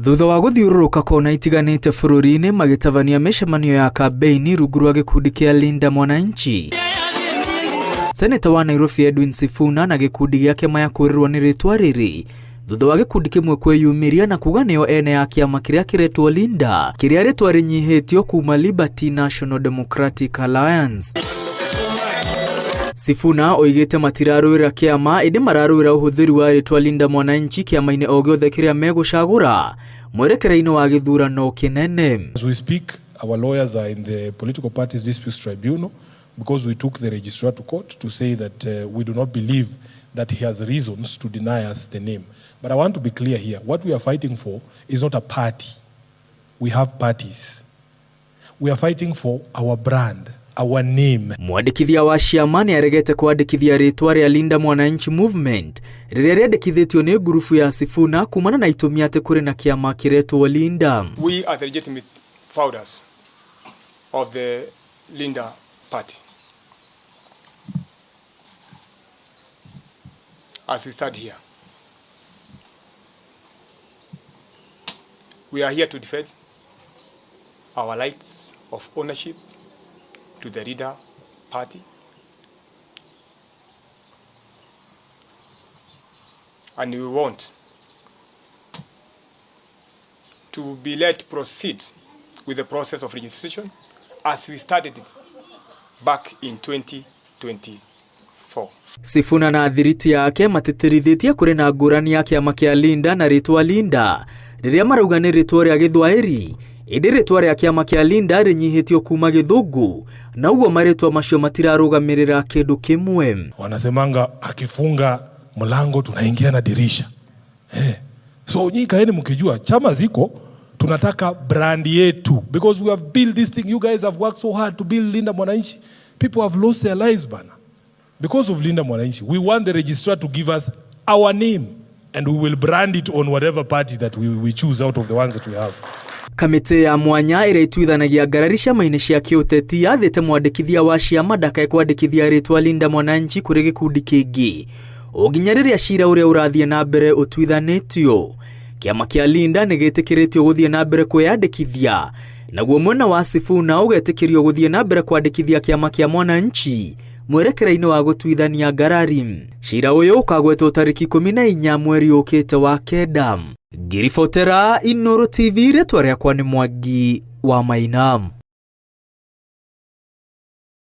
Thutha wa gũthiũrũrũka kona itiganĩte bũrũri-inĩ magĩtabania mĩcemanio ya kambeini rungu rwa gĩkundi kĩa Linda Mwananchi. Seneta wa Nairobi Edwin Sifuna na gĩkundi gĩake maya kũrĩrwo nĩ rĩtwa rĩrĩ thutha wa gĩkundi kĩmwe kwĩyumĩria na kuga nĩo ene ya kĩama kĩrĩa kĩretwo Linda kĩrĩa rĩtwa rĩnyihĩtio kuma Liberty National Democratic Alliance. Sifuna oigĩte matirarũĩra kĩama ĩndĩ mararũĩra ũhũthĩri wa rĩtwa Linda Mwananchi kĩama-inĩ o gĩothe kĩrĩa megũcagũra mwerekera-inĩ wa gĩthurano kĩnene. As we speak, our lawyers are in the Political Parties Disputes Tribunal because we took the registrar to court to say that we do not believe that he has reasons to deny us the name. But I want to be clear here. What we are fighting for is not a party. We have parties. We are fighting for our brand, our name. Mwandĩkithia wa ciama nĩ aregete kwandĩkithia rĩtwa rĩa Linda Mwananchi Movement rĩrĩa rĩandĩkithĩtio nĩ ngurubu ya Sifuna kumana na itũmi atĩ kũrĩ na kĩama kĩretwo Linda. We are the legitimate founders of the Linda Party. As we stand here, we are here to defend our rights of ownership to the Linda Party. And we want to be let proceed with the process of registration as we started it back in 2024. Sifuna na thiriti yake matĩtĩrithĩtie kũrĩ na ngũrani ya kĩama kĩa Linda na rĩtwa Linda rĩrĩa marauga nĩ rĩtwa rĩa Gĩthwaĩri ĩndĩ rĩtwa rĩa kĩama kĩa Linda rĩnyihĩtio kuma Gĩthũngũ na ũguo marĩtwa macio matirarũgamĩrĩra kĩndũ kĩmwe. Wanasemanga akifunga mlango tunaingia na dirisha. So nyinyi kaeni mkijua chama ziko, tunataka brand yetu because we have built this thing. You guys have worked so hard to build Linda Mwananchi. People have lost their lives bana because of Linda Mwananchi. We want the registrar to give us our name and we will brand it on whatever party that we choose out of the ones that we have. Kamĩtĩ ya mwanya ĩrĩa ituithanagia ngarari ciama-inĩ cia kĩũteti yathĩte mwandĩkithia wa ciama ndakae kwandĩkithia rĩtwa Linda Mwananchi kũrĩ gĩkundi kĩngĩ o nginya rĩrĩa cira ũrĩa ũrathiĩ na mbere ũtuithanĩtio. Kĩama kĩa Linda nĩ gĩtĩkĩrĩtio gũthiĩ na mbere kwĩyandĩkithia naguo mwena wa Sifuna ũgetĩkĩrio gũthiĩ na mbere kwandĩkithia kĩama kĩa Mwananchi mwerekera-inĩ wa gũtuithania ngarari. Cira ũyũ ũkagwetwo tarĩki 14 mweri ũkĩte wa kenda. Ngiribotera Inooro TV, rĩtwa rĩakwa nĩ Mwangi wa Maina.